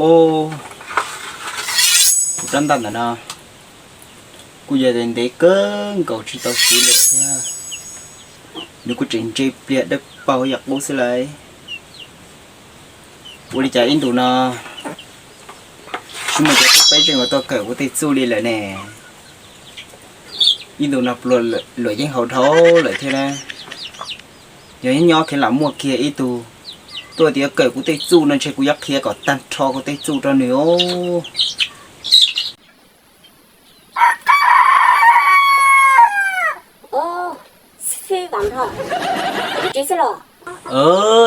Os, kuv rab ntaj ntawm no kuj yog ntev kawg nkaus tsis tau siv li thiab. Nws kuj tseem ntse pliag dawb paug yam qub xwb lauj. Ua li cas ib ntus no tsis muaj cov tub peb zeej uas tuaj kawm kuv tej txuj li lawm ne? Ib ntus no pluas luam yeeb haus dhau lawm thiab na. Yog nyob nyob khiav lam muaj kiag ib tug tuaj tias kawm kuv tej txuj no ntshe kuv yuav qhia kom tag nrho kuv tej txuj rau nws os.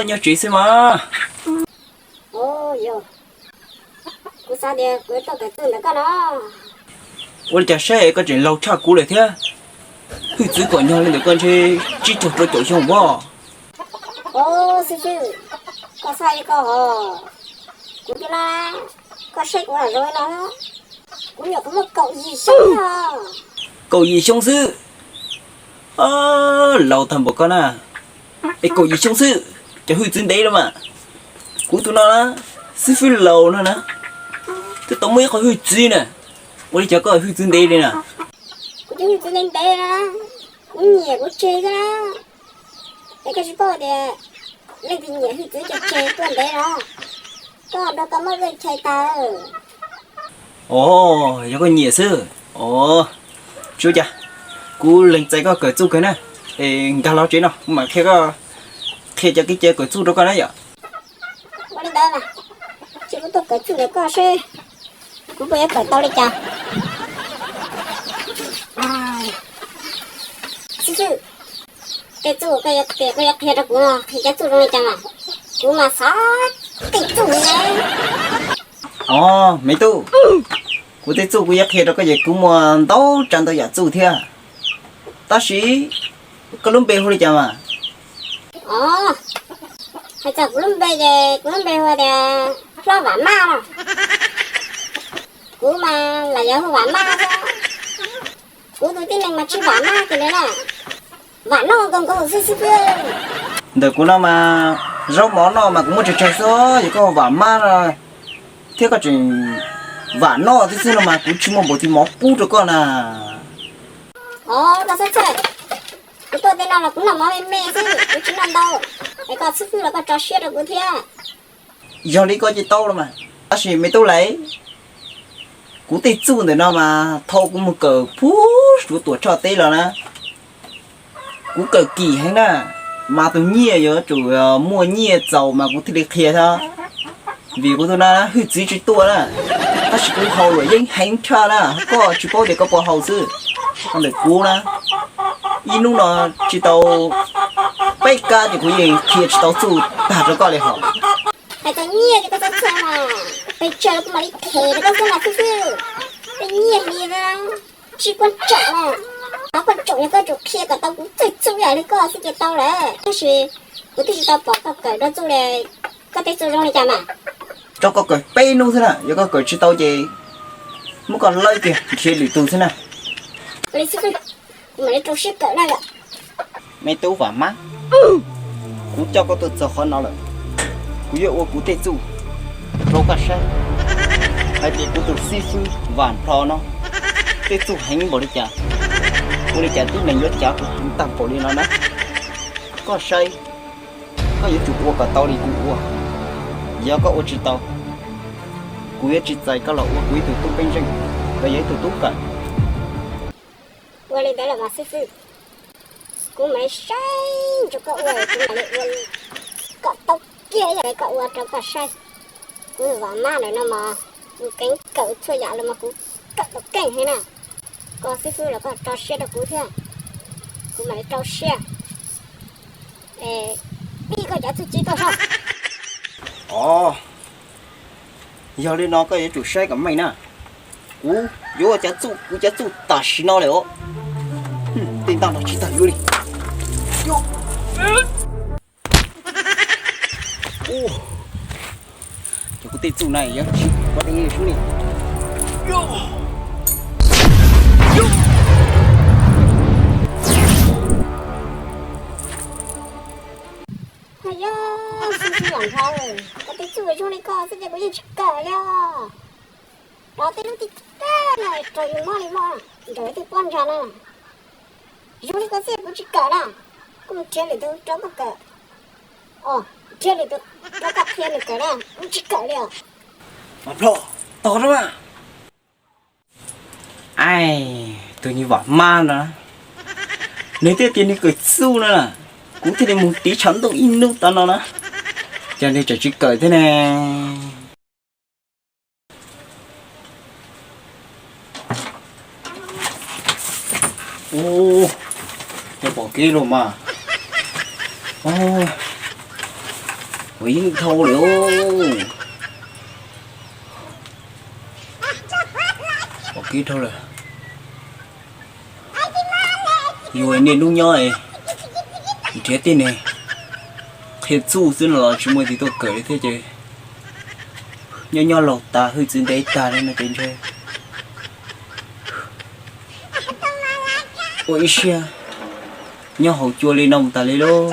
Nyob tsev xwb mas. Ua li cas saib koj tseem laus tshaj kuv lawm thiab. Hwj txwv kom nyog li ntawm koj ntshe tsib caug rau caum xyoo voj. Xib fwb, koj xav li koj hos. Kuv tus no, koj saib kuv zoo li no, kuv nyuam qhuav muaj kaum yim xyoo os. Kaum yim xyoo xwb? Laus tag npaum koj na, es kaum yim xyoo xwb cov hwj txwv ntev lawm mas. Kuv tus no na, xib fwb laus no na, twb tau muaj ib qho hwj txwv na. Ua li cas koj hwj txwv ntev li na? Kuv cov hwj txwv ntev ntev na, kuv nyiam kuv tseg xwb na. Es koj tsis paub tias leej twg nyiam hwj txwv cov tseg tuaj ntev no, koj nrog koj muab zej chais tas. Os, yog koj nyiam xwb. Os, tsis ua cas, kuv lees txais koj kawm txuj kawg na. Es nkag los tsev no kuv mam qhia koj, qhia cov kev cai kawm txuj rau koj na yom. Ua li ntawd mas, ces kuv tuaj kawm txuj ntawm koj seb kuv puas yuav kawm tau li cas. Xib fwb, tej txuj koj yuav qhia, koj yuav qhia rau kuv no, qhia cov txuj zoo li cas mas kuv mas xav tej txuj li na. Os, me tub, kuv tej txuj kuv yuav qhia rau koj ces kuv muaj ntau tsav ntau yam txuj thiab. Tab sis koj lub npe hu li cas mas? Os, hais txog kuv lub npe ces kuv lub npe hu tias Hlob Vam Maj no. Kuv mas lam yog hu Vam Maj xwb. Kuv tus tib neeg mas tsis Vam Maj kiag li na. Vam Noj nkaus nkaus xwb xib fwb. Ntawm kuv no mas zaub mov noj mas kuv muaj tsawg tsawg xwb, yog koj hu Vam Maj no thiab koj tseem Vam Noj xwb xwb no mas kuv tsis muaj npaum twg mov pub rau koj na. Os, koj xav txhawj, kuv tuaj tej no los kuv noj mov me me xwb, kuv tsis noj ntau. Es koj xib fwb los koj tso siab rau kuv thiab. Yog li koj ces tau los mas. Tab sis me tub lauj, kuv tej txuj ntawm no mas thaum kuv mus kawm puag suav tuam tshoj teb los na, kuv kawm kim heev na, mas tus nyiaj yuav tsum muaj nyiaj txaus mas kuv thiaj li qhia thiab. Vim kuv tus no hwj txwv tsis tuaj na, tab sis kuv haus luam yeeb heev tshaj na, koj tsis paub tias koj puas haus xwb. Ntawm kuv na, ib hnub no tsis tau peb kab ces kuv yeej qhia tsis tau txuj tag rau koj li hos. Hais txog nyiaj ces koj txhob txhawj mas, pes tsawg los kuv mam li them rau koj xwb mas xib fwb. Tej nyiaj li tsis quan trọng na, qhov quan trọng yog koj tsum qhia kom tau kuv txuj ib yam li koj xwb ces tau lawm. Tab sis kuv twb tsis tau pom koj kawm dua txuj li, koj tej txuj zoo li cas mas? Tso koj kawm peb hnub xwb na, yog koj kawm tsis tau ces muab koj lawb kiag nrhiav lwm tus xwb na. Kuv mam li rau siab kawm na yom. Me tub Vam Maj, kuv coj koj tuaj txog qhov no lawm, kuv yuav ua kuv tej txuj rau koj saib hais tias kuv tus xib fwb Vam Nplho no tej txuj heev npaum li cas, ua li cas tib neeg yuav cav kuv heev tag npaum li no na. Koj saib, koj yuav tsum ua kom tau li kuv ua. Yog koj ua tsis tau, kuv yuav tsis txais koj los ua kuv ib tug tub peeb zeej, los yog ib tug tub kawm. Ua li ntawd los mas xib fwb, kuv mam li saib nrog koj ua, kuv mam li ua kom tau kiag ib yam li koj ua rau koj saib. Kuv Vam Maj ntawm no mas kuv keev kawm txhua yam los mas kuv kawm tau keej heev na. Koj xib fwb los koj tso siab rau kuv thiab, kuv mam li rau siab pib koj cov txuj ci tuaj saib. Os, yog li no koj yuav tsum saib kom meej na. Kuv yuav ua cov txuj, kuv cov txuj tam sim no lawm os. Tej ntaj no tsis tag yuav li. Cov kuv tej txuj na yuav tsis ua li sub li. Hos yog xib fwb Vam Nplho, koj tej Txuj zoo li ko xwb ces kuv yeej tsis kawm li os. Rov tej lub tij tag no rau yus mob li mob, nrog tej poj ntxoog no. Zoo li ko xwb kuv tsis kawm na. Kuv mus nrhiav lwm tus rau kuv kawm. Os, nrhiav lwm tus rau koj qhia nws kawm na, kuv tsis kawm li os. Mas plho, tos na mas. Ai, tus niag vam mab no, nws thiaj tias nws kawm txuj no na, kuv thiaj li mus tiv tshav ntuj ib hnub tas no na, cas nws tseem tsis kawm thiab ne. Ua, yog pom kev los mas, ua yeej dhau lawm. Pom kev dhau lawm. Yus niaj hnub nyob nrhiav tej neeg qhia txuj xwb no los tsis muaj leej twg tuaj kawm li thiab ces nyob nyob laus tas hwj txwv ntev tag li no ces ntshe ua ib siab nyob haus cua li no mus tas li lauj.